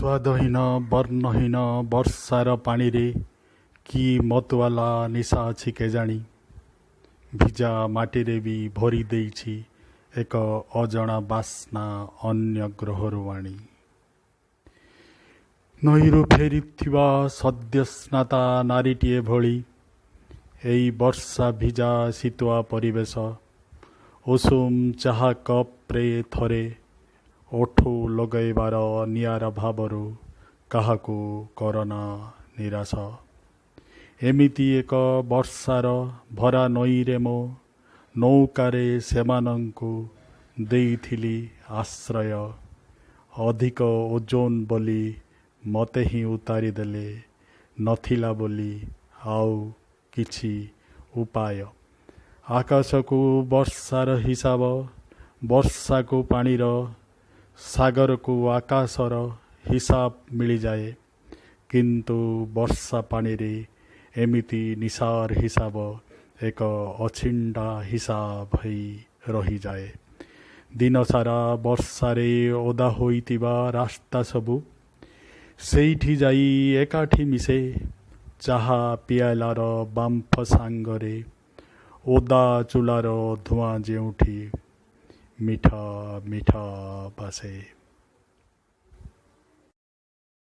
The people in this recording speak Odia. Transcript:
ସ୍ୱାଦହୀନ ବର୍ଣ୍ଣହୀନ ବର୍ଷାର ପାଣିରେ କି ମତୁଆଲା ନିଶା ଅଛି କେଜାଣି, ଭିଜା ମାଟିରେ ବି ଭରି ଦେଇଛି ଏକ ଅଜଣା ବାସ୍ନା ଅନ୍ୟ ଗ୍ରହରୁ ଆଣି। ନଈରୁ ଫେରିଥିବା ସଦ୍ୟସ୍ନାତା ନାରୀଟିଏ ଭଳି ଏଇ ବର୍ଷା ଭିଜା ଶୀତୁଆ ପରିବେଶ, ଉଷୁମ ଚାହା କପ୍ରେ ଥରେ ଓଠ ଲଗାଇବାର ନିଆରା ଭାବରୁ କାହାକୁ କରନା ନିରାଶ। ଏମିତି ଏକ ବର୍ଷାର ଭରା ନଈରେ ମୋ ନୌକାରେ ସେମାନଙ୍କୁ ଦେଇଥିଲି ଆଶ୍ରୟ। ଅଧିକ ଓଜନ ବୋଲି ମୋତେ ହିଁ ଉତାରିଦେଲେ, ନଥିଲା ବୋଲି ଆଉ କିଛି ଉପାୟ। ଆକାଶକୁ ବର୍ଷାର ହିସାବ, ବର୍ଷାକୁ ପାଣିର, ସାଗରକୁ ଆକାଶର ହିସାବ ମିଳିଯାଏ, କିନ୍ତୁ ବର୍ଷା ପାଣିରେ ଏମିତି ନିଶାର ହିସାବ ଏକ ଅଛିଣ୍ଡା ହିସାବ ହେଇ ରହିଯାଏ। ଦିନସାରା ବର୍ଷାରେ ଓଦା ହୋଇଥିବା ରାସ୍ତା ସବୁ ସେଇଠି ଯାଇ ଏକାଠି ମିଶେ, ଚାହା ପିଆଲାର ବାମ୍ଫ ସାଙ୍ଗରେ ଓଦା ଚୁଲାର ଧୂଆଁ ଯେଉଁଠି ମିଠା ମିଠା ବାସେ।